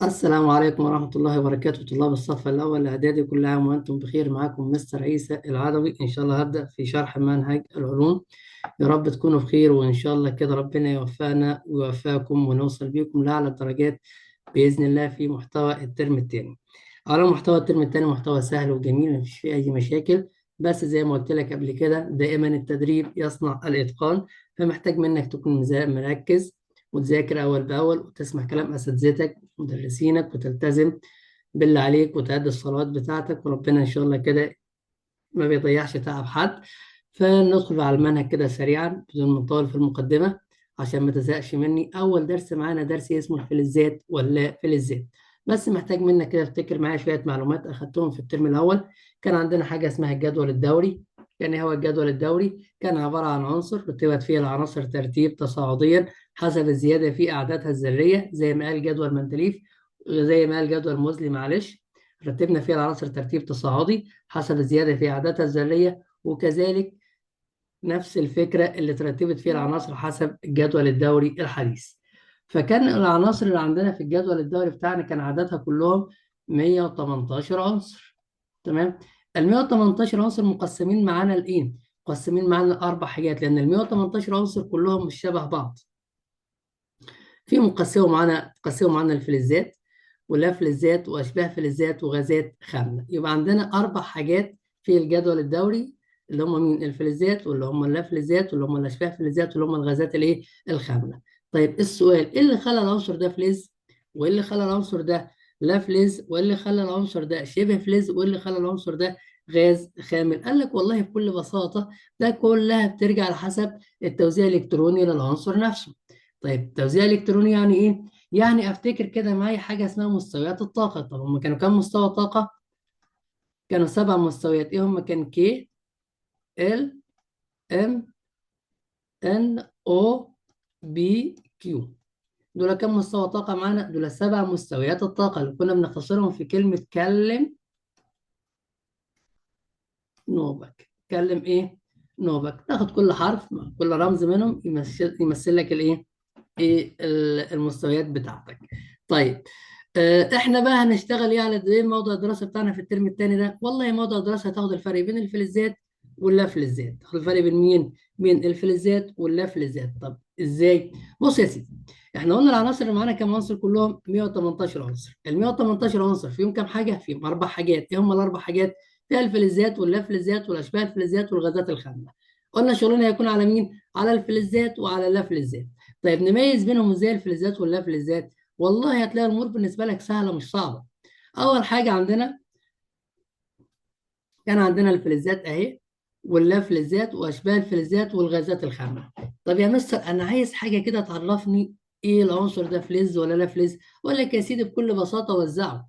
السلام عليكم ورحمة الله وبركاته، طلاب الصف الأول الإعدادي، كل عام وأنتم بخير. معاكم مستر عيسى العدوي. إن شاء الله هبدأ في شرح منهج العلوم. يا رب تكونوا بخير، وإن شاء الله كده ربنا يوفقنا ويوفقكم ونوصل بيكم لأعلى الدرجات بإذن الله في محتوى الترم الثاني. على محتوى الترم الثاني محتوى سهل وجميل، مفيش فيه أي مشاكل، بس زي ما قلت لك قبل كده دائما التدريب يصنع الإتقان، فمحتاج منك تكون مركز وتذاكر أول بأول وتسمع كلام أساتذتك ومدرسينك وتلتزم باللي عليك وتأدي الصلوات بتاعتك، وربنا إن شاء الله كده ما بيضيعش تعب حد. فندخل على المنهج كده سريعا بدون ما نطول في المقدمة عشان ما تزهقش مني. أول درس معانا درس اسمه الفلزات ولا فلزات، بس محتاج منك كده افتكر معايا شوية معلومات أخدتهم في الترم الأول. كان عندنا حاجة اسمها الجدول الدوري. كان هو الجدول الدوري كان عبارة عن عنصر رتبت فيه العناصر ترتيب تصاعديا حسب الزيادة في أعدادها الذرية، زي ما قال جدول مندليف، زي ما قال جدول موزلي، معلش رتبنا فيها العناصر ترتيب تصاعدي حسب الزيادة في أعدادها الذرية، وكذلك نفس الفكرة اللي ترتبت فيها العناصر حسب الجدول الدوري الحديث. فكان العناصر اللي عندنا في الجدول الدوري بتاعنا كان عددها كلهم 118 عنصر. تمام؟ ال 118 عنصر مقسمين معانا لإيه؟ مقسمين معانا لأربع حاجات، لأن ال 118 عنصر كلهم مش شبه بعض. في مقسموا معانا الفلزات واللافلزات وأشباه فلزات وغازات خاملة. يبقى عندنا أربع حاجات في الجدول الدوري اللي هم مين؟ الفلزات، واللي هم اللافلزات، واللي هم الأشباه فلزات، واللي هم الغازات الإيه؟ الخاملة. طيب السؤال، إيه اللي خلى العنصر ده فلز؟ وإيه اللي خلى العنصر ده لافلز؟ وإيه اللي خلى العنصر ده شبه فلز؟ وإيه اللي خلى العنصر ده غاز خامل؟ قال لك والله بكل بساطة ده كلها بترجع على حسب التوزيع الإلكتروني للعنصر نفسه. طيب توزيع إلكتروني يعني إيه؟ يعني أفتكر كده معايا حاجة اسمها مستويات الطاقة. طب هم كانوا كام مستوى طاقة؟ كانوا 7 مستويات. إيه هم؟ كان K L M N O P Q. دول كام مستوى طاقة معانا؟ دول 7 مستويات الطاقة اللي كنا بنختصرهم في كلمة كلم نوبك. كلم إيه؟ نوبك. تاخد كل حرف مع كل رمز منهم يمثل لك الإيه؟ إيه المستويات بتاعتك. طيب احنا بقى هنشتغل ايه على ايه موضوع الدراسة بتاعنا في الترم الثاني ده؟ والله موضوع الدراسة هتاخد الفرق بين الفلزات واللافلزات. تاخد الفرق بين مين؟ بين الفلزات واللافلزات. طب ازاي؟ بص يا سيدي، احنا قلنا العناصر اللي معانا كام عنصر كلهم؟ 118 عنصر. ال 118 عنصر فيهم كام حاجة؟ فيهم 4 حاجات. ايه هم الاربع حاجات؟ فيها الفلزات واللافلزات والاشباه الفلزات والغازات الخامله. قلنا شغلنا هيكون على مين؟ على الفلزات وعلى اللافلزات. طيب نميز بينهم ازاي الفلزات واللافلزات؟ والله هتلاقي الامور بالنسبة لك سهلة مش صعبة. اول حاجة عندنا كان عندنا الفلزات اهي واللافلزات واشباه الفلزات والغازات الخامله. طب يا مستر انا عايز حاجة كده تعرفني ايه العنصر ده فلز ولا لا فلز؟ اقول لك يا سيدي بكل بساطة وزعه.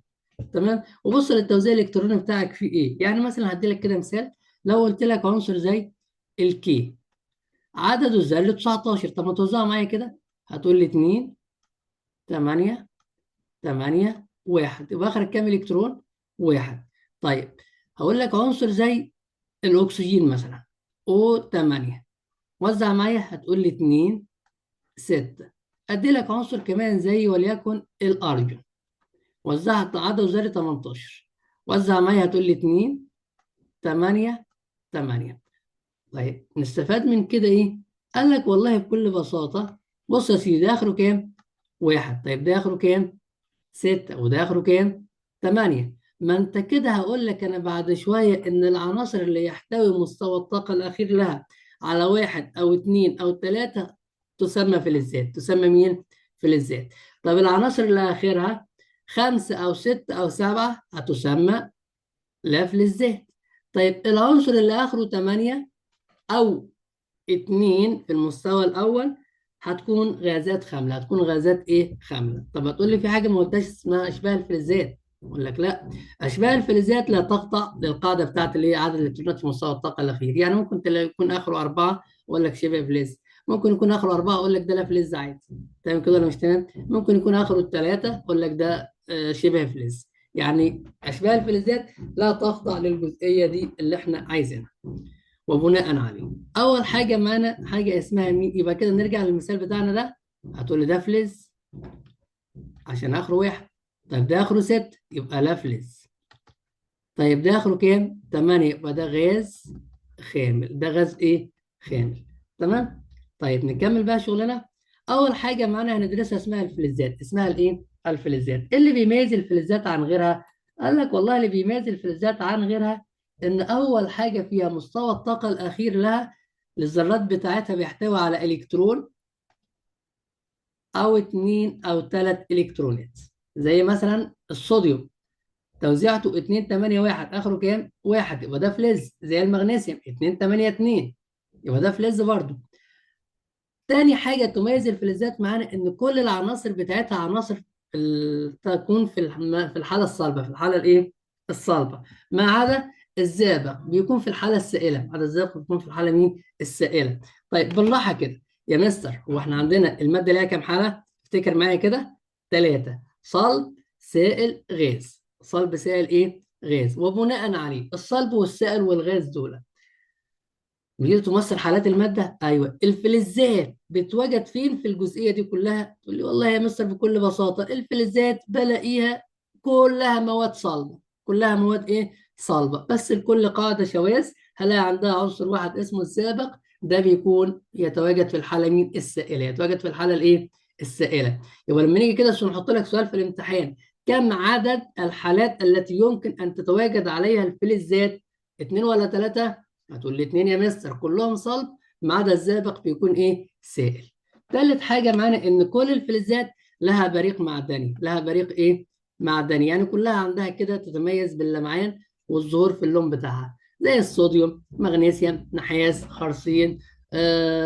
تمام؟ وبص للتوزيع الالكتروني بتاعك فيه ايه؟ يعني مثلا هدي لك كده مثال، لو قلت لك عنصر زي ال K عدده الذري 19، طب ما توزعه معايا كده، هتقول لي 2 8 8 1، يبقى اخرك كام الكترون؟ 1. طيب هقول لك عنصر زي الاكسجين مثلا O 8، وزع معايا هتقول لي 2 6. ادي لك عنصر كمان زي وليكن الارجون، وزعت عدده الذري 18، وزع معايا هتقول لي 2 8 8. طيب نستفاد من كده ايه؟ قال لك والله بكل بساطة بص يا سيدي ده اخره كام؟ 1. طيب ده اخره كام؟ 6. وده اخره كام؟ 8. ما انت كده هقول لك انا بعد شوية ان العناصر اللي يحتوي مستوى الطاقة الأخير لها على 1 أو 2 أو 3 تسمى فلزات. تسمى مين؟ فلزات. طب العناصر اللي آخرها 5 أو 6 أو 7 هتسمى لا فلزات. طيب العنصر اللي آخره 8 أو 2 في المستوى الأول هتكون غازات خاملة. هتكون غازات إيه؟ خاملة. طب هتقول لي في حاجة ما قلتهاش اسمها أشباه الفلزات. أقول لك لا، أشباه الفلزات لا تخضع للقاعدة بتاعت اللي هي عدد الإلكترونات في مستوى الطاقة الأخير. يعني ممكن تلاقي يكون آخره 4 أقول لك شبه فلز، ممكن يكون آخره 4 أقول لك ده لا فلز عادي. تمام كده ولا مش تمام؟ ممكن يكون آخره 3 أقول لك ده شبه فلز. يعني أشباه الفلزات لا تخضع للجزئية دي اللي إحنا عايزينها. وبناء عليه أول حاجة معانا حاجة اسمها مين؟ يبقى كده نرجع للمثال بتاعنا ده، هتقول لي ده فلز عشان آخره 1، طيب ده اخره 6 يبقى لا فلز. طيب ده اخره كام؟ 8 يبقى ده غاز خامل، ده غاز ايه؟ خامل. تمام؟ طيب نكمل بقى شغلنا. اول حاجة معانا هندرسها اسمها الفلزات، اسمها الايه؟ الفلزات. اللي بيميز الفلزات عن غيرها؟ قال لك والله اللي بيميز الفلزات عن غيرها ان اول حاجة فيها مستوى الطاقة الاخير لها للذرات بتاعتها بيحتوي على الكترون او 2 او 3 الكترونات، زي مثلا الصوديوم توزيعته 2 8 1 اخره كام؟ 1 يبقى ده فلز. زي المغنيسيوم 2 8 2 يبقى ده فلز برضه. تاني حاجة تميز الفلزات معانا ان كل العناصر بتاعتها عناصر تكون في الحالة الصلبة، في الحالة الايه؟ الصلبة، ما عدا الزئبق بيكون في الحالة السائلة، ما عدا الزئبق بيكون في الحالة مين؟ السائلة. طيب بالراحة كده يا مستر، هو احنا عندنا المادة ليها كام حالة؟ افتكر معايا كده 3، صلب سائل غاز، صلب سائل ايه؟ غاز. وبناء عليه الصلب والسائل والغاز دول دي تمثل حالات المادة؟ ايوه. الفلزات بتوجد فين في الجزئية دي كلها؟ تقول لي والله يا مستر بكل بساطة الفلزات بلاقيها كلها مواد صلبة، كلها مواد ايه؟ صلبة، بس لكل قاعدة شواذ هلاقي عندها عنصر واحد اسمه الزئبق، ده بيكون يتواجد في الحالة مين؟ السائلة، يتواجد في الحالة الايه؟ السائلة. يبقى لما نيجي كده عشان نحط لك سؤال في الامتحان، كم عدد الحالات التي يمكن ان تتواجد عليها الفلزات؟ 2 ولا 3؟ هتقول لي 2 يا مستر، كلهم صلب ما عدا الزئبق بيكون ايه؟ سائل. ثالث حاجة معانا ان كل الفلزات لها بريق معدني، لها بريق ايه؟ معدني، يعني كلها عندها كده تتميز باللمعان والظهور في اللون بتاعها، زي الصوديوم، مغنيسيوم، نحاس، خرسين،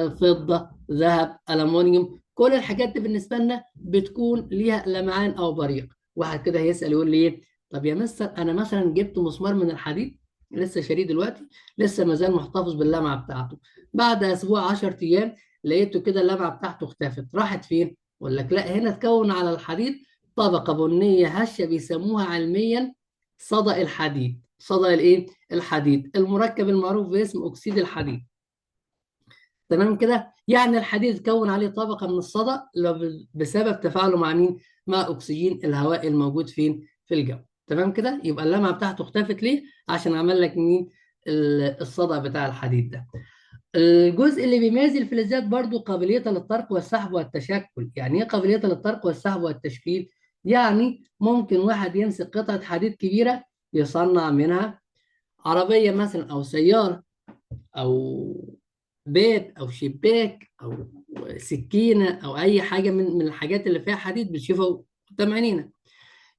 فضة، ذهب، ألمونيوم، كل الحاجات دي بالنسبة لنا بتكون ليها لمعان أو بريق. واحد كده هيسأل يقول لي ايه؟ طب يا مستر أنا مثلا جبت مسمار من الحديد لسه شاريه دلوقتي، لسه ما زال محتفظ باللمعة بتاعته، بعد أسبوع 10 أيام لقيته كده اللمعة بتاعته اختفت، راحت فين؟ أقول لك لا، هنا تكون على الحديد طبقة بنية هشة بيسموها علميا صدأ الحديد، صدأ الايه؟ الحديد، المركب المعروف باسم أكسيد الحديد. تمام كده؟ يعني الحديد كون عليه طبقة من الصدأ بسبب تفاعله مع مين؟ مع أكسجين الهواء الموجود فين؟ في الجو. تمام كده؟ يبقى اللمعة بتاعته اختفت ليه؟ عشان عمل لك مين؟ الصدأ بتاع الحديد ده. الجزء اللي بيميز الفلزات برضو قابليتها للطرق والسحب والتشكل. يعني ايه قابليتها للطرق والسحب والتشكيل؟ يعني ممكن واحد يمسك قطعة حديد كبيرة يصنع منها عربية مثلا أو سيارة أو باب أو شباك أو سكينة أو أي حاجة من الحاجات اللي فيها حديد بتشوفها قدام عينينا.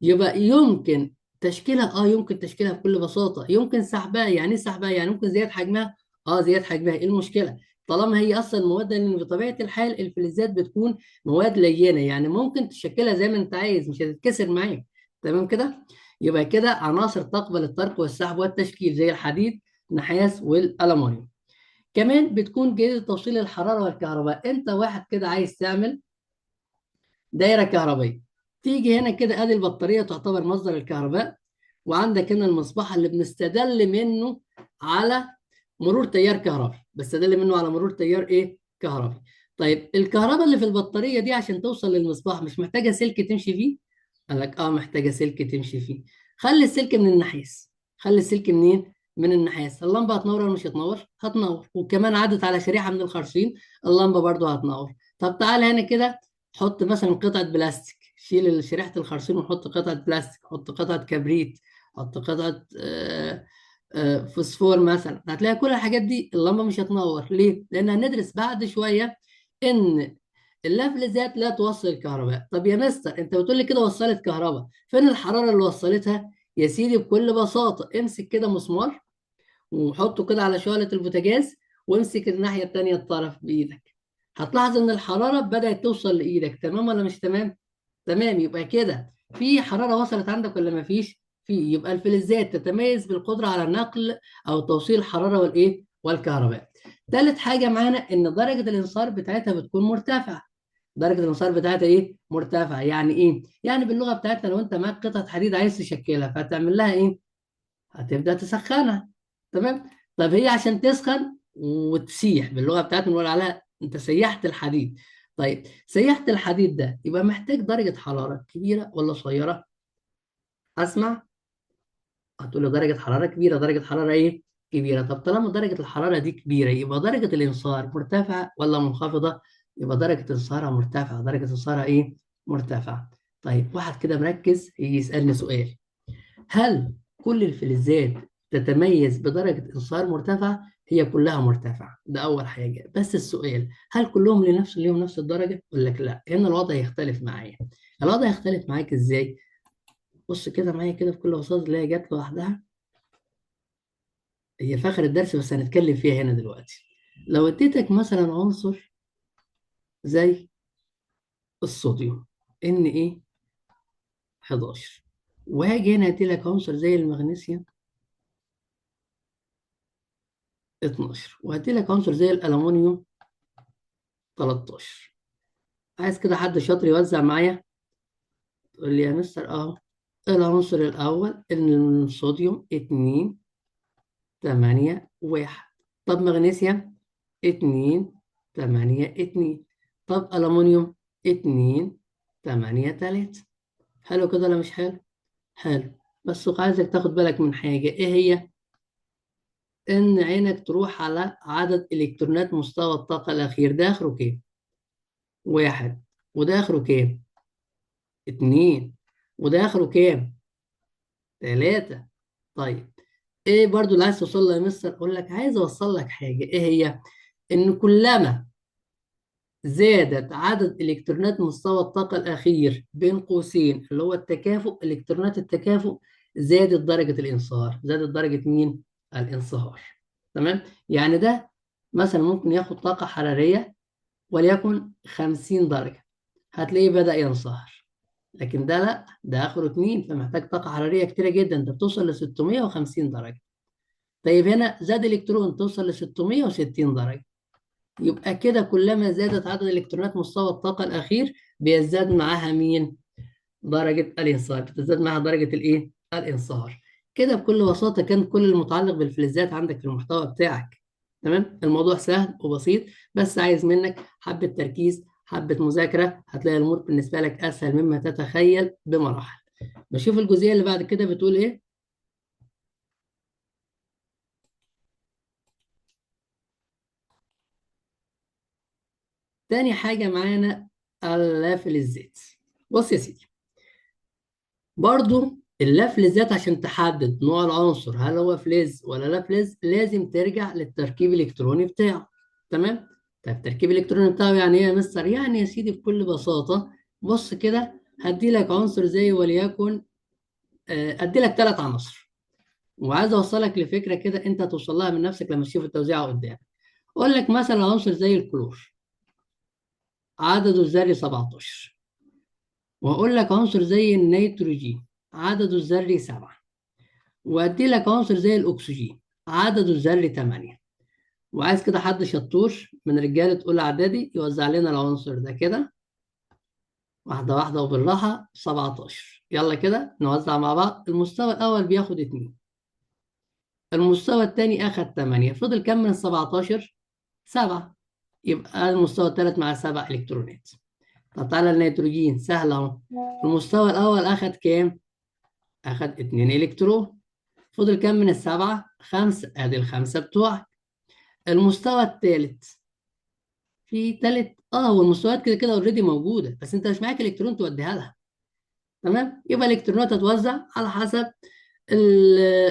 يبقى يمكن تشكيلها، يمكن تشكيلها بكل بساطة، يمكن سحبها. يعني ايه سحبها؟ يعني ممكن زيادة حجمها، زيادة حجمها. ايه المشكلة؟ طالما هي اصلا مواد، لان بطبيعة الحال الفلزات بتكون مواد لينة، يعني ممكن تشكلها زي ما انت عايز، مش هتتكسر معاك. تمام كده؟ يبقى كده عناصر تقبل الطرق والسحب والتشكيل زي الحديد، النحاس والألمونيوم. كمان بتكون جيدة توصيل الحرارة والكهرباء. انت واحد كده عايز تعمل دايرة كهربية، تيجي هنا كده ادي البطارية تعتبر مصدر الكهرباء، وعندك هنا المصباح اللي بنستدل منه على مرور تيار كهربي، بستدل منه على مرور تيار ايه؟ كهربي. طيب الكهرباء اللي في البطارية دي عشان توصل للمصباح مش محتاجة سلك تمشي فيه؟ قال لك محتاجة سلك تمشي فيه. خلي السلك من النحاس، خلي السلك منين؟ من النحاس. اللمبة هتنور ولا مش هتنور؟ هتنور. وكمان عدت على شريحة من الخرسين، اللمبة برضو هتنور. طب تعالى هنا كده حط مثلا قطعة بلاستيك، شيل شريحة الخرسين وحط قطعة بلاستيك، حط قطعة كبريت، حط قطعة فوسفور مثلا، هتلاقي كل الحاجات دي اللمبة مش هتنور. ليه؟ لأن هندرس بعد شوية إن اللافلزات لا توصل الكهرباء. طب يا مستر أنت بتقول لي كده وصلت كهرباء، فين الحرارة اللي وصلتها؟ يا سيدي بكل بساطة امسك كده مسمار وحطه كده على شعلة البوتاجاز، وامسك الناحية التانية الطرف بإيدك، هتلاحظ إن الحرارة بدأت توصل لإيدك. تمام ولا مش تمام؟ تمام. يبقى كده في حرارة وصلت عندك ولا مفيش؟ في. يبقى الفلزات تتميز بالقدرة على نقل أو توصيل الحرارة والإيه؟ والكهرباء. تالت حاجة معانا إن درجة الانصهار بتاعتها بتكون مرتفعة. درجة الانصهار بتاعتها إيه؟ مرتفعة. يعني إيه؟ يعني باللغة بتاعتنا لو أنت معاك قطعة حديد عايز تشكلها، فهتعمل لها إيه؟ هتبدأ تسخنها. تمام؟ طب هي عشان تسخن وتسيح، باللغة بتاعتنا بنقول عليها أنت سيحت الحديد. طيب سيحت الحديد ده يبقى محتاج درجة حرارة كبيرة ولا صغيرة؟ اسمع، هتقول له درجة حرارة كبيرة. درجة حرارة ايه؟ كبيرة. طب طالما درجة الحرارة دي كبيرة يبقى درجة الانصهار مرتفعة ولا منخفضة؟ يبقى درجة انصهارها مرتفعة. درجة انصهارها ايه؟ مرتفعة. طيب واحد كده مركز يجي يسألني سؤال، هل كل الفلزات تتميز بدرجة انصهار مرتفعة؟ هي كلها مرتفعة، ده أول حاجة. بس السؤال، هل كلهم ليهم نفس الدرجة؟ أقول لك لا، هنا الوضع يختلف معايا. الوضع يختلف معاك إزاي؟ بص كده معايا كده بكل بساطة، اللي هي جت لوحدها، هي في آخر الدرس بس هنتكلم فيها هنا دلوقتي. لو اديتك مثلا عنصر زي الصوديوم Na 11، وهاجي هنا ادي لك عنصر زي المغنيسيوم 12، وهدي لك عنصر زي الألمونيوم 13. عايز كده حد شاطر يوزع معايا، تقول لي يا مستر أهو العنصر الأول الصوديوم 2 8 1، طب مغنيسيوم 2 8 2، طب ألمونيوم 2 8 3. حلو كده ولا مش حلو؟ حلو. بس عايزك تاخد بالك من حاجة، إيه هي؟ إن عينك تروح على عدد إلكترونات مستوى الطاقة الأخير، ده آخره كام؟ 1، وده آخره كام؟ 2، وده آخره كام؟ 3. طيب إيه برضو اللي عايز توصل له يا مستر؟ أقول لك عايز أوصل لك حاجة، إيه هي؟ إن كلما زادت عدد إلكترونات مستوى الطاقة الأخير بين قوسين اللي هو التكافؤ، إلكترونات التكافؤ، زادت درجة الانصهار. زادت درجة مين؟ الانصهار. تمام؟ يعني ده مثلا ممكن ياخد طاقة حرارية وليكن 50 درجة، هتلاقيه بدأ ينصهر. لكن ده لا، ده آخره 2، فمحتاج طاقة حرارية كتيرة جدا، ده بتوصل ل 650 درجة. طيب هنا زاد إلكترون توصل ل 660 درجة. يبقى كده كلما زادت عدد إلكترونات مستوى الطاقة الأخير بيزداد معاها مين؟ درجة الانصهار، بتزداد معاها درجة الإيه؟ الانصهار. كده بكل بساطة كان كل المتعلق بالفلزات عندك في المحتوى بتاعك. تمام؟ الموضوع سهل وبسيط، بس عايز منك حبة تركيز، حبة مذاكرة، هتلاقي الأمور بالنسبة لك أسهل مما تتخيل بمراحل. نشوف الجزئية اللي بعد كده بتقول إيه؟ تاني حاجة معانا اللافلزات. بص يا سيدي، برضو اللافلزات عشان تحدد نوع العنصر هل هو فلز ولا لا فلز لازم ترجع للتركيب الإلكتروني بتاعه. تمام؟ طيب التركيب الإلكتروني بتاعه يعني إيه يا مستر؟ يعني يا سيدي بكل بساطة بص كده، هدي لك عنصر زي وليكن، أدي لك 3 عناصر، وعايز أوصلك لفكرة كده أنت هتوصل لها من نفسك لما تشوف التوزيع قدامك. أقول لك مثلا عنصر زي الكلور عدده الذري 17، وأقول لك عنصر زي النيتروجين عدده الذري 7، وأدي لك عنصر زي الأكسجين عدده الذري 8. وعايز كده حد شطور من رجالة تقول إعدادي يوزع لنا العنصر ده كده واحدة واحدة وبالراحة. 17، يلا كده نوزع مع بعض. المستوى الأول بياخد 2، المستوى الثاني أخد 8، فضل كام من 17؟ 7، يبقى المستوى الثالث مع 7 إلكترونات. طب تعالى النيتروجين سهل أهو، المستوى الأول أخد كام؟ أخد 2 إلكترون، فضل كام من ال7؟ 5، أدي ال5 بتوعك. المستوى الثالث في ثالث، هو المستويات كده كده already موجودة، بس أنت مش معاك إلكترون توديها لها. تمام؟ يبقى الإلكترونات هتوزع على حسب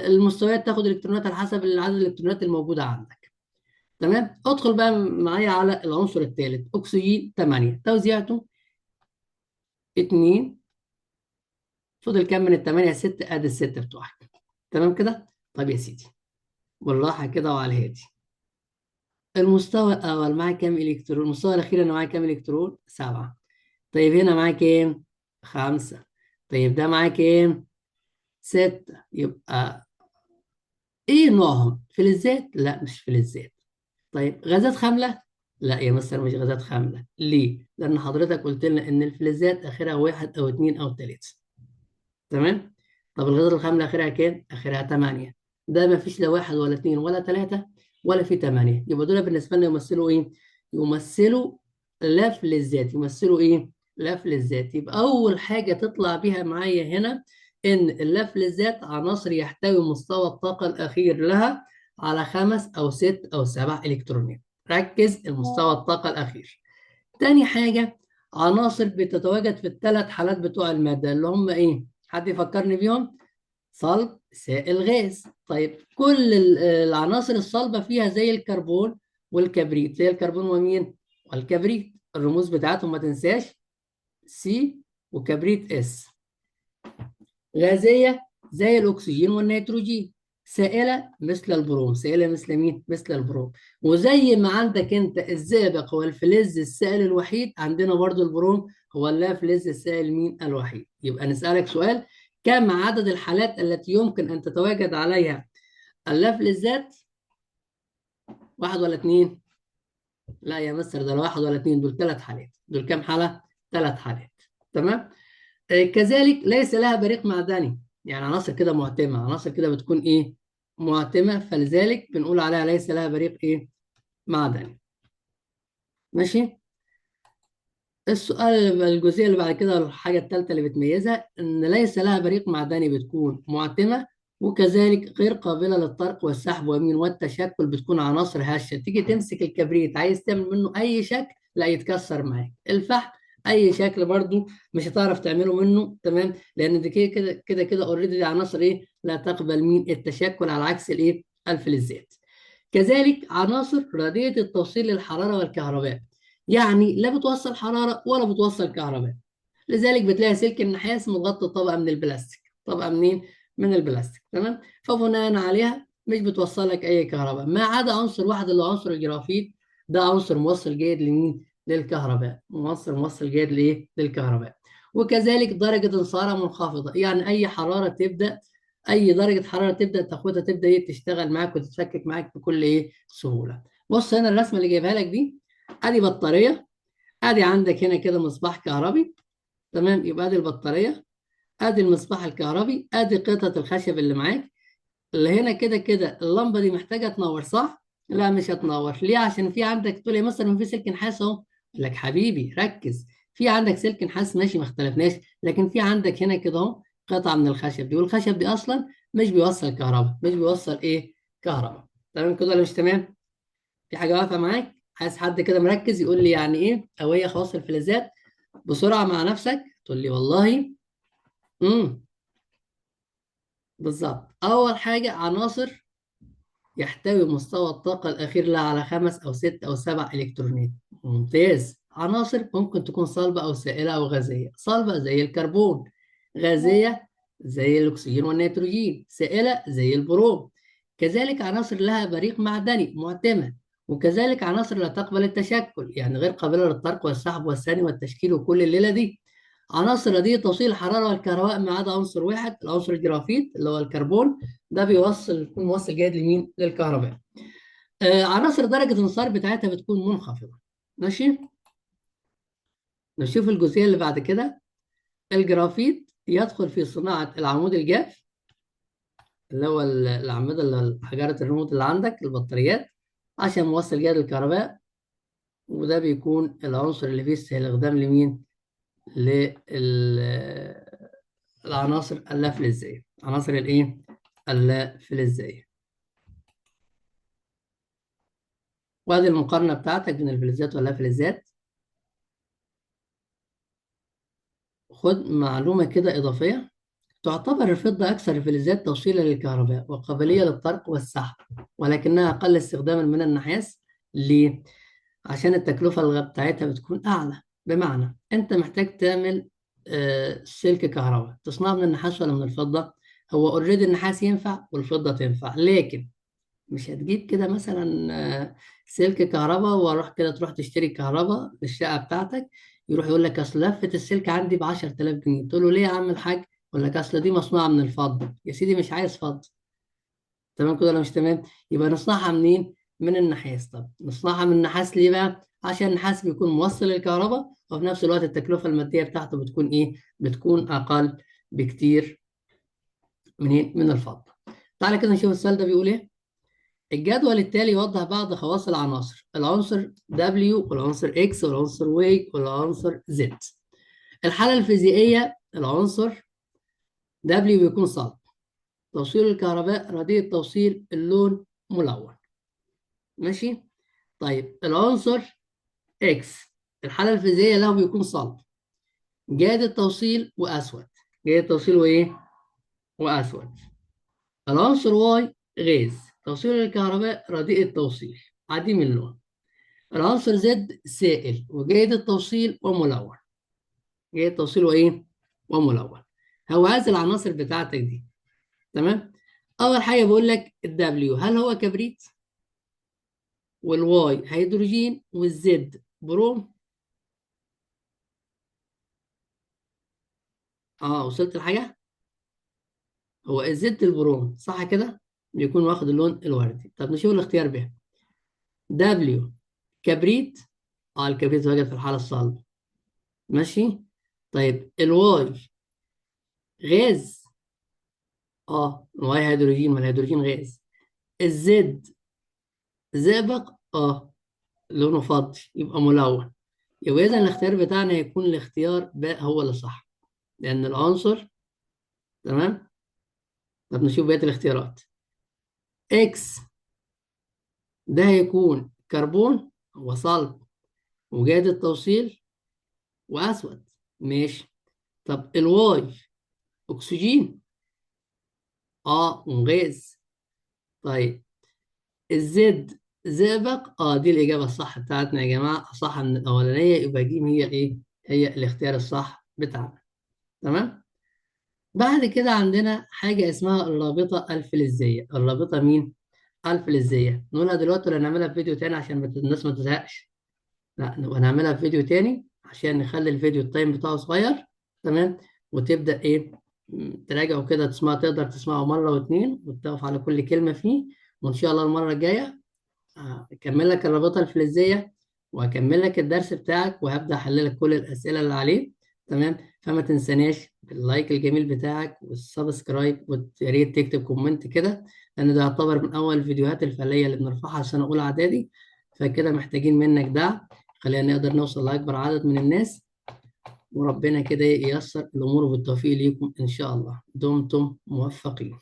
المستويات، تاخد إلكترونات على حسب عدد الإلكترونات الموجودة عندك. تمام؟ ادخل بقى معايا على العنصر الثالث أكسجين 8، توزيعته 2، فضل كام من ال8؟ 6، ادي ال6 بتوعك. تمام كده؟ طب يا سيدي بالراحة كده وعلى الهادي. المستوى الأول معاه كام إلكترون؟ المستوى الأخير أنا معاه كام إلكترون؟ 7. طيب هنا معاه كام؟ 5. طيب ده معاه كام؟ 6. يبقى إيه نوعهم؟ فلزات؟ لا مش فلزات. طيب غازات خاملة؟ لا يا مستر مش غازات خاملة. ليه؟ لأن حضرتك قلت لنا إن الفلزات آخرها 1 أو 2 أو 3. تمام؟ طب الغازات الخاملة آخرها كام؟ آخرها 8. ده ما فيش لا 1 ولا 2 ولا 3 ولا في 8. يبقى دول بالنسبة لنا يمثلوا إيه؟ يمثلوا لا فلزات. يمثلوا إيه؟ لا فلزات. يبقى أول حاجة تطلع بيها معايا هنا ان اللافلزات عناصر يحتوي مستوى الطاقة الاخير لها على 5 او 6 او 7 الكترونات. ركز، المستوى الطاقة الاخير. تاني حاجة، عناصر بتتواجد في الثلاث حالات بتوع المادة اللي هم ايه؟ حد يفكرني بيهم؟ صلب، سائل، غاز. طيب كل العناصر الصلبة فيها زي الكربون والكبريت، زي الكربون ومين؟ والكبريت. الرموز بتاعتهم ما تنساش، C وكبريت S. غازية زي الأكسجين والنيتروجين. سائلة مثل البروم، سائلة مثل مين؟ مثل البروم. وزي ما عندك انت الزئبق هو الفلز السائل الوحيد، عندنا برضو البروم هو اللافلز السائل مين؟ الوحيد. يبقى نسألك سؤال، كم عدد الحالات التي يمكن أن تتواجد عليها اللافلزات؟ 1 ولا 2؟ لا يا مستر، ده لا 1 ولا 2، دول 3 حالات. دول كام حالة؟ 3 حالات. تمام؟ كذلك ليس لها بريق معدني، يعني عناصر كده معتمة، عناصر كده بتكون إيه؟ معتمة، فلذلك بنقول عليها ليس لها بريق إيه؟ معدني. ماشي؟ السؤال الجزئية اللي بعد كده، الحاجة الثالثة اللي بتميزها إن ليس لها بريق معدني، بتكون معتمة، وكذلك غير قابلة للطرق والسحب ومين والتشكل، بتكون عناصر هشة. تيجي تمسك الكبريت عايز تعمل منه أي شكل لا يتكسر معاك، الفحم أي شكل برضو مش هتعرف تعمله منه، تمام؟ لأن دي كده كده كده already دي عناصر إيه؟ لا تقبل مين؟ التشكل، على عكس الإيه؟ الفلزات. كذلك عناصر رديئة التوصيل للحرارة والكهرباء، يعني لا بتوصل حرارة ولا بتوصل كهرباء، لذلك بتلاقي سلك النحاس متغطي طبقة من البلاستيك، طبقة منين؟ من البلاستيك، تمام؟ فبناء عليها مش بتوصل لك أي كهرباء، ما عدا عنصر واحد اللي هو عنصر الجرافيت، ده عنصر موصل جيد لمين؟ للكهرباء، موصل جيد لإيه؟ للكهرباء. وكذلك درجة انصهارها منخفضة، يعني أي حرارة تبدأ، أي درجة حرارة تبدأ تاخدها تبدأ إيه؟ تشتغل معاك وتتفكك معاك بكل إيه؟ سهولة. بص هنا الرسمة اللي جايبها لك دي، ادي بطارية، ادي عندك هنا كده مصباح كهربي، تمام؟ يبقى ادي البطارية، ادي المصباح الكهربي، ادي قطعة الخشب اللي معاك اللي هنا كده كده. اللمبة دي محتاجة تنور صح؟ لا مش هتنور، ليه؟ عشان في عندك، تقول لي مثلا في سلك نحاس اهو، اقول لك حبيبي ركز، في عندك سلك نحاس ماشي ما اختلفناش، لكن في عندك هنا كده اهو قطعة من الخشب دي، والخشب دي اصلا مش بيوصل كهرباء، مش بيوصل ايه؟ كهرباء. تمام كده ولا مش تمام؟ في حاجة واقفة معاك؟ عايز حد كده مركز يقول لي يعني ايه او هي خواص الفلزات بسرعة مع نفسك، تقول لي والله بالظبط. اول حاجة عناصر يحتوي مستوى الطاقة الأخير لها على 5 أو 6 أو 7 إلكترونات، ممتاز. عناصر ممكن تكون صلبة أو سائلة أو غازية، صلبة زي الكربون، غازية زي الأكسجين والنيتروجين، سائلة زي البروم. كذلك عناصر لها بريق معدني معتمة، وكذلك عناصر لا تقبل التشكل، يعني غير قابلة للطرق والسحب والثاني والتشكيل وكل الليلة دي. عناصر دي توصيل الحرارة والكهرباء ما عدا عنصر واحد، العنصر الجرافيت اللي هو الكربون، ده بيكون موصل جيد لمين؟ للكهرباء. عناصر درجة الانصهار بتاعتها بتكون منخفضة. ماشي؟ نشوف الجزئية اللي بعد كده. الجرافيت يدخل في صناعة العمود الجاف اللي هو الأعمدة اللي حجارة الريموت اللي عندك البطاريات، عشان موصل جيد للكهرباء، وده بيكون العنصر اللي فيه استخدام لمين؟ للعناصر اللافلزية، عناصر الايه؟ اللافلزية. وادي المقارنة بتاعتك بين الفلزات واللافلزات. خد معلومة كده إضافية، تعتبر الفضة أكثر الفلزات توصيلا للكهرباء وقابلية للطرق والسحب، ولكنها أقل استخداما من النحاس. ليه؟ عشان التكلفة بتاعتها بتكون أعلى. بمعنى أنت محتاج تعمل سلك كهرباء تصنعه من النحاس ولا من الفضة؟ هو اوريدي النحاس ينفع والفضة تنفع، لكن مش هتجيب كده مثلا سلك كهرباء واروح كده تروح تشتري كهرباء للشقة بتاعتك، يروح يقول لك اصل لفة السلك عندي ب 10000 جنيه، تقول له ليه يا عم الحاج؟ يقول لك اصل دي مصنوعة من الفضة. يا سيدي مش عايز فضة. تمام كده ولا مش تمام؟ يبقى نصنعها منين؟ من النحاس. طب نصنعها من النحاس ليه بقى؟ عشان النحاس بيكون موصل للكهرباء، وفي نفس الوقت التكلفة المادية بتاعته بتكون ايه؟ بتكون اقل بكتير منين؟ من الفضة. تعالى كده نشوف السؤال ده بيقول ايه؟ الجدول التالي يوضح بعض خواص العناصر، العنصر W والعنصر X والعنصر Y والعنصر Z. الحالة الفيزيائية العنصر W بيكون صلب، توصيل الكهرباء رديء التوصيل، اللون ملون. ماشي. طيب العنصر X الحالة الفيزيائية له بيكون صلب، جيد التوصيل وأسود. جيد التوصيل وإيه؟ وأسود. العنصر Y غاز، توصيل الكهرباء رديء التوصيل، عديم اللون. العنصر Z سائل وجيد التوصيل وملون. جيد التوصيل وإيه؟ وملون. هو عايز العناصر بتاعتك دي. تمام؟ أول حاجة بقول لك ال W هل هو كبريت؟ وال Y هيدروجين، وال Z بروم. وصلت لحاجة؟ هو ال Z البروم صح كده؟ بيكون واخد اللون الوردي. طب نشوف الاختيار ب. W كبريت، الكبريت واجد في الحالة الصلبة. ماشي. طيب ال Y غاز، ال Y هيدروجين، ما الهيدروجين غاز. ال Z زئبق، لونه فضي يبقى ملون. يبقى إذا الاختيار بتاعنا هيكون الاختيار ب هو اللي صح، لأن العنصر. تمام. طب نشوف بقية الاختيارات. X ده هيكون كربون وصلب وجيد التوصيل وأسود. ماشي. طب ال Y أكسجين، وغاز. طيب ال Z زئبق، دي الإجابة الصح بتاعتنا يا جماعة، صح من الأولانية، يبقى ج هي الإيه؟ هي الاختيار الصح بتاعنا. تمام؟ بعد كده عندنا حاجة اسمها الرابطة الفلزية. الرابطة مين؟ الفلزية. نقولها دلوقتي ولا نعملها في فيديو تاني عشان الناس ما تزهقش؟ لا، نبقى نعملها في فيديو تاني عشان نخلي الفيديو ال time بتاعه صغير. تمام؟ وتبدأ إيه؟ تراجعه كده، تسمعه، تقدر تسمعه مرة واتنين وتقف على كل كلمة فيه. وإن شاء الله المرة الجاية هكمل لك الرابطة الفلزية وهكمل لك الدرس بتاعك وهبدأ أحلل لك كل الأسئلة اللي عليه. تمام؟ فما تنساناش بال like الجميل بتاعك وال subscribe، ويا ريت تكتب comment كده، لأن ده يعتبر من أول الفيديوهات الفعلية اللي بنرفعها سنة أولى إعدادي، فكده محتاجين منك دعم، خلينا نقدر نوصل لأكبر عدد من الناس، وربنا كده ييسر الأمور، وبالتوفيق ليكم إن شاء الله. دمتم موفقين.